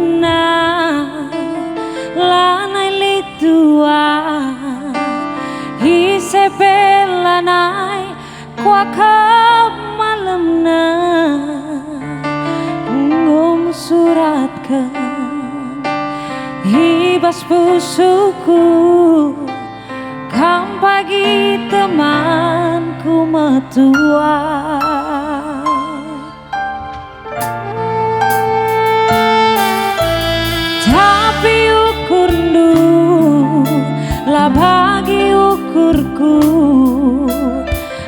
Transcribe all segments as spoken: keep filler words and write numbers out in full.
Nah, lanai lit tua, ise pe lanai kuakap malemna. Enggo suratken i bas pusuhku, kam pagi temanku metua. Tapi ukurndu la bagi ukurku,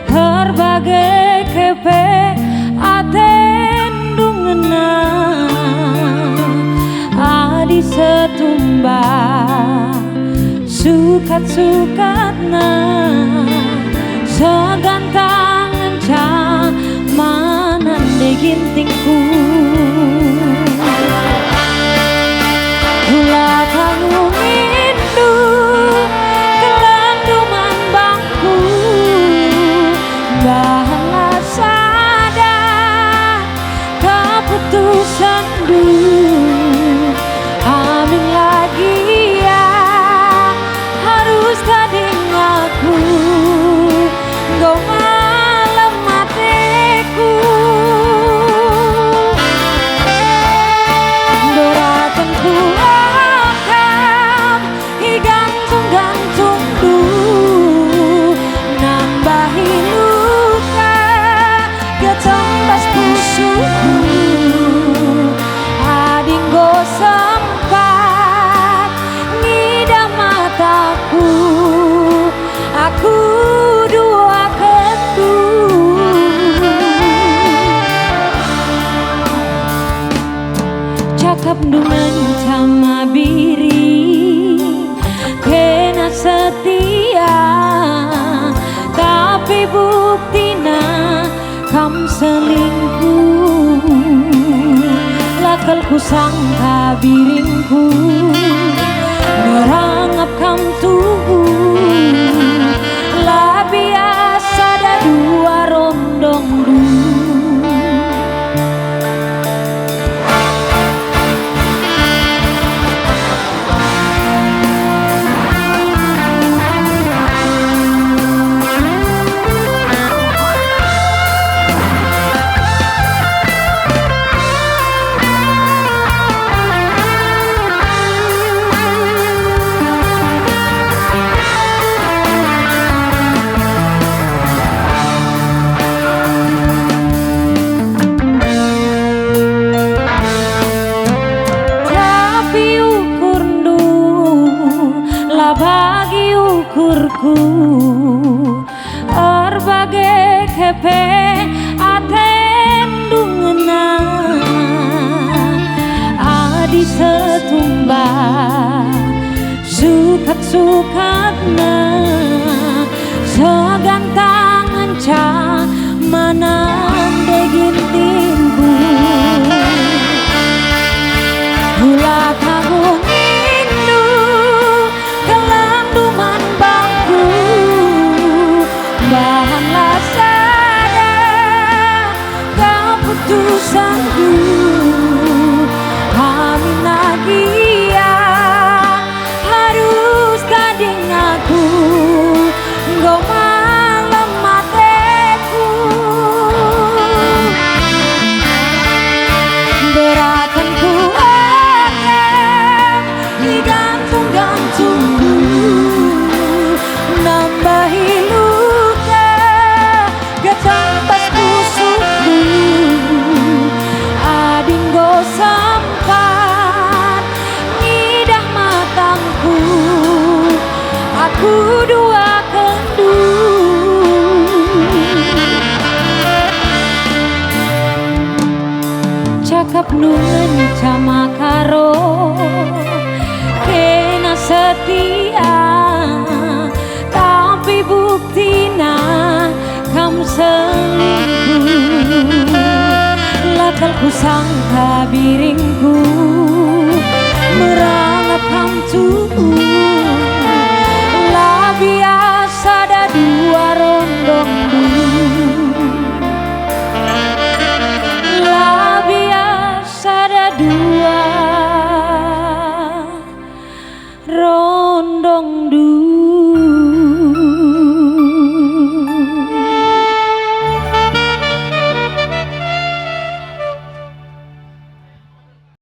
erbage kepe atendu ngena. Adi setumba sukat-sukatna, segantang ngenca ma nande gintingku. Kula kanggungindu, kelendu man bangku, bahanlah sada keputusanndu. Amin lagi ya, harus tading aku, enggo malem ateku. Ndorakenku akap igantung-gantungndu, nambahi luka getem bas pusuhku. Adi enggo sempat ngidah mataku, aku duakenndu. Cakapndu ngenca mabiring, kena setia, tapi buktina kam selingkuh. La kal kusangka biringku, merangap kam tuhu, la bias sada dua rondongndu. Tapi ukurndu la bagi ukurku, erbage kepe atendu ngena. Adi setumba sukat-sukatna, segantang ngenca ma nande gintingku. Kula kanggungindu, kelendu man bangku, bahanlah sada keputusanndu. Amin lagi ya, harus tading aku, enggo malem ateku. Ndorakenku akap igantung-gantungku, nambahi luka getem bas pusuhku. Adi enggo sempat ngidah matangku, aku duakenndu. Cakapndu ngenca makaro, kena setia, tapi buktina kam selingkuh. La kal kusangka biringku, merangap kam tuhu, la bias sada dua rondongndu. La bias sada dua rondongndu.